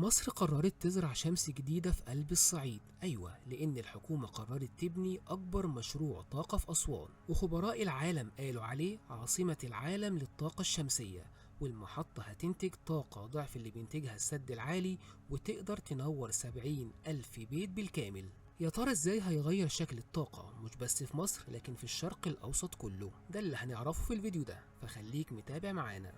مصر قررت تزرع شمس جديدة في قلب الصعيد. أيوة، لأن الحكومة قررت تبني أكبر مشروع طاقة في أسوان، وخبراء العالم قالوا عليه عاصمة العالم للطاقة الشمسية، والمحطة هتنتج طاقة ضعف اللي بينتجها السد العالي، وتقدر تنور 70,000 بيت بالكامل. يا ترى ازاي هيغير شكل الطاقة مش بس في مصر لكن في الشرق الأوسط كله؟ ده اللي هنعرفه في الفيديو ده، فخليك متابع معانا.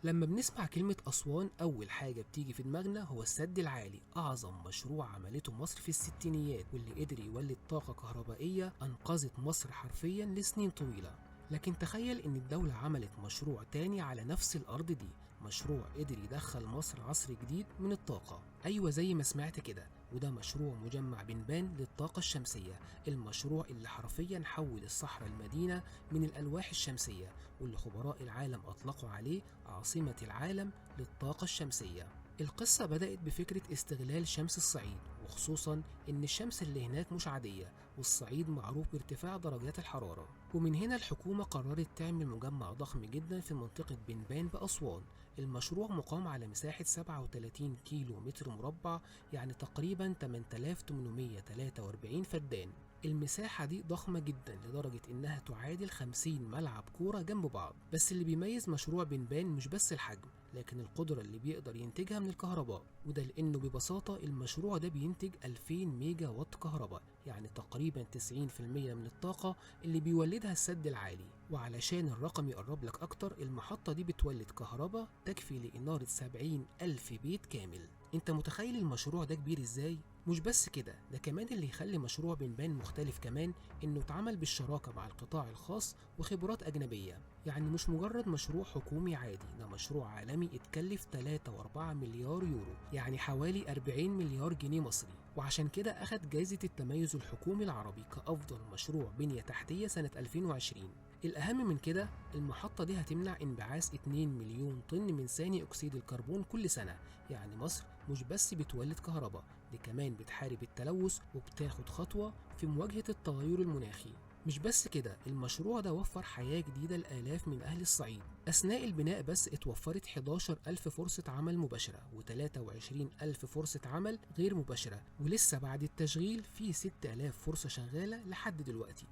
لما بنسمع كلمة أسوان أول حاجة بتيجي في دماغنا هو السد العالي، أعظم مشروع عملته مصر في الستينيات، واللي قدر يولد طاقة كهربائية أنقذت مصر حرفيا لسنين طويلة. لكن تخيل إن الدولة عملت مشروع تاني على نفس الأرض دي، مشروع قدر يدخل مصر عصر جديد من الطاقة. أيوة زي ما سمعت كده، وده مشروع مجمع بنبان للطاقة الشمسية، المشروع اللي حرفيا حول الصحراء المدينة من الألواح الشمسية، واللي خبراء العالم أطلقوا عليه عاصمة العالم للطاقة الشمسية. القصة بدأت بفكرة استغلال شمس الصعيد، وخصوصا إن الشمس اللي هناك مش عادية، والصعيد معروف بارتفاع درجات الحرارة. ومن هنا الحكومة قررت تعمل مجمع ضخم جدا في منطقة بنبان بأسوان. المشروع مقام على مساحة 37 كيلو متر مربع، يعني تقريبا 8843 فدان. المساحة دي ضخمة جدا لدرجة إنها تعادل 50 ملعب كورة جنب بعض. بس اللي بيميز مشروع بنبان مش بس الحجم، لكن القدرة اللي بيقدر ينتجها من الكهرباء، وده لأنه ببساطة المشروع ده بينتج 2000 ميجا وات كهرباء، يعني تقريبا 90% من الطاقة اللي بيولدها السد العالي. وعلشان الرقم يقرب لك أكتر، المحطة دي بتولد كهرباء تكفي لإنارة 70,000 بيت كامل. انت متخيل المشروع ده كبير ازاي؟ مش بس كده، ده كمان اللي يخلي مشروع بنبان مختلف كمان انه اتعمل بالشراكة مع القطاع الخاص وخبرات أجنبية، يعني مش مجرد مشروع حكومي عادي، ده مشروع عالمي اتكلف 3.4 مليار يورو، يعني حوالي 40 مليار جنيه مصري. وعشان كده أخد جايزة التميز الحكومي العربي كأفضل مشروع بنية تحتية سنة 2020. الأهم من كده، المحطة دي هتمنع انبعاث 2 مليون طن من ثاني أكسيد الكربون كل سنة، يعني مصر مش بس بتولد كهرباء، دي كمان بتحارب التلوث وبتاخد خطوة في مواجهة التغير المناخي. مش بس كده، المشروع ده وفر حياة جديدة لآلاف من أهل الصعيد. أثناء البناء بس اتوفرت 11,000 فرصة عمل مباشرة و23,000 فرصة عمل غير مباشرة، ولسه بعد التشغيل في 6,000 فرصة شغالة لحد دلوقتي.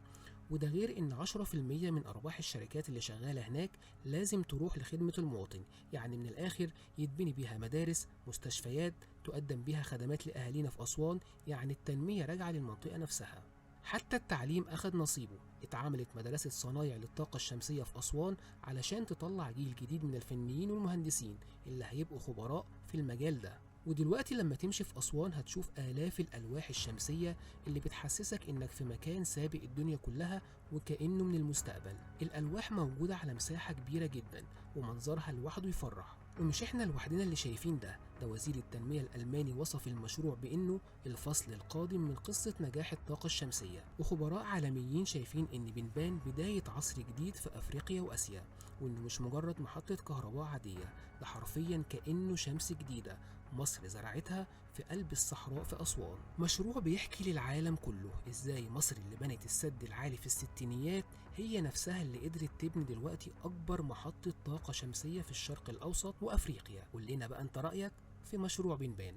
وده غير إن 10% من أرباح الشركات اللي شغالة هناك لازم تروح لخدمة المواطن، يعني من الآخر يتبني بيها مدارس، مستشفيات، تقدم بيها خدمات لأهالينا في أسوان، يعني التنمية راجعة للمنطقة نفسها. حتى التعليم أخد نصيبه، اتعملت مدرسة صنايع للطاقة الشمسية في أسوان علشان تطلع جيل جديد من الفنيين والمهندسين اللي هيبقوا خبراء في المجال ده. ودلوقتي لما تمشي في أسوان هتشوف آلاف الألواح الشمسية اللي بتحسسك إنك في مكان سابق الدنيا كلها وكأنه من المستقبل. الألواح موجودة على مساحة كبيرة جدا ومنظرها لوحده يفرح. ومش احنا لوحدنا اللي شايفين ده، ده وزير التنمية الألماني وصف المشروع بإنه الفصل القادم من قصة نجاح الطاقة الشمسية، وخبراء عالميين شايفين إن بنبان بداية عصر جديد في أفريقيا وآسيا، وإنه مش مجرد محطة كهرباء عادية، ده حرفيا كأنه شمس جديدة مصر زرعتها في قلب الصحراء في أسوان. مشروع بيحكي للعالم كله إزاي مصر اللي بنت السد العالي في الستينيات هي نفسها اللي قدرت تبني دلوقتي أكبر محطة طاقة شمسية في الشرق الأوسط وأفريقيا. قول لنا بقى أنت رأيك في مشروع بنبان.